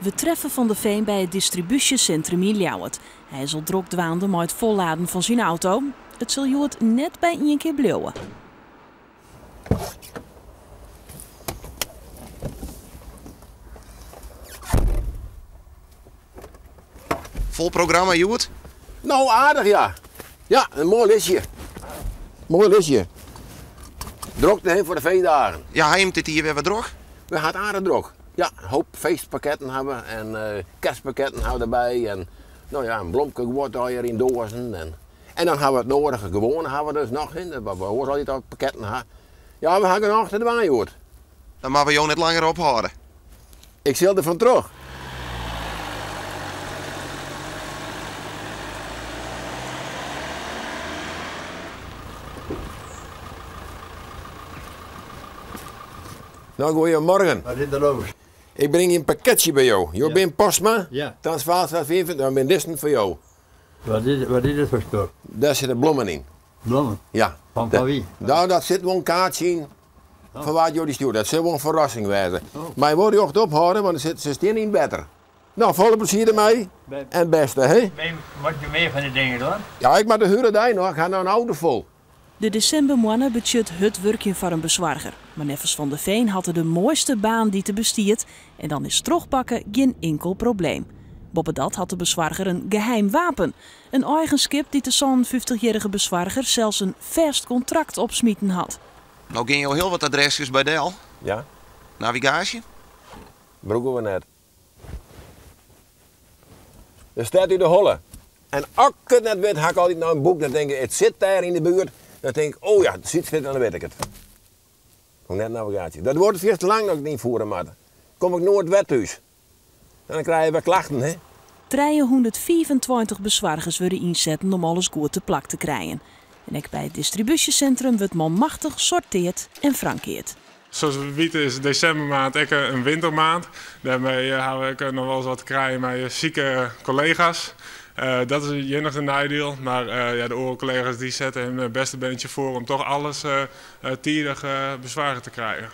We treffe Van der Veen by it distribúsjesintrum yn Ljouwert. Hy is al drok dwaande mei it folladen fan syn auto. It sil hjoed net by ien kear bliuwe. Fol programma hjoed? No, aardich ja. Ja, in moai listje. Moai listje. Drokte hè foar de feestdagen. Ja, ha jim it dit jier wer wat drok? We ha it aardich drok. Ja, in hoop feestpakketten ha we en kerstpakketten ha we derby en no ja, in blomkeguod allegear yn doazen en en dan ha we it noadige gewoane ha we dus noch hè, wat we oars altyd al pakketten ha. Ja, we ha genôch te dwaan hjoed. Dan moatte we jo net langer ophâlde. Ik sil der fan troch. No, goeiemorgen. Wat is der los? Ik bring in pakketsje by jo. Jo Ja. bin Postma? Ja. Transvaalstraat 45, dan bin dizzen foar jo. Wat is, wat is it foar spul? Dêr sitte blommen yn. Blommen? Ja. Fan, fan wie? Nou, dat sit wol in kaartsje yn. Oh. Fan wa't jo dy stjoerd. Dat sil wol in ferrassing wêze. Oh. Mei wol rjochtop hâlde, want se stean yn it wetter. No, folle plezier dermei. En bêste, hè? Moat je mear fan dy dingen dwaan? Ja, ik moat de hiele dei noch. Ik ha noch in auto fol. De desimbermoanne betsjut hurd wurkjen foar in besoarger. Mar neffens Van der Veen hat er de moaiste baan dy't der bestiet en dan is trochpakke gjin inkel probleem. Boppedat hat de besoarger in geheim wapen. In eigenskip dy't de 57-jierrige besoarger sels in fêst kontrakt opsmiten hat. No gean jo hiel wat adreskes by del. Ja. Navigaasje? Brûke we net. De stêd út de holle. En as ik it net wit, ha ik altyd noch in boek. Dan tink ik, it sit dêr yn de buert. Dan tink ik, oh ja, it sit dêr, dan wit ik it. Hoech net navigaasje. Dat duorret fierste lang as ik it ynfiere moat. Kom ik noait wer thús. Dan krije je wer klachten, hè. 325 besoargers wurde ynsetten om alles goed te plak te krijen. En ek by it distribúsjesintrum wurdt manmachtich sorteard en frankeard. Sa't we witte is desimbermaand ek in wintermaand. Dêrmei hawwe we ek noch wolris wat te krijen mei sike kollega's. Dat is it iennige neidiel. Mar ja, de oare kollega's dy sette hun bêste beantsje foar om toch alles tidich besoarge te krijen.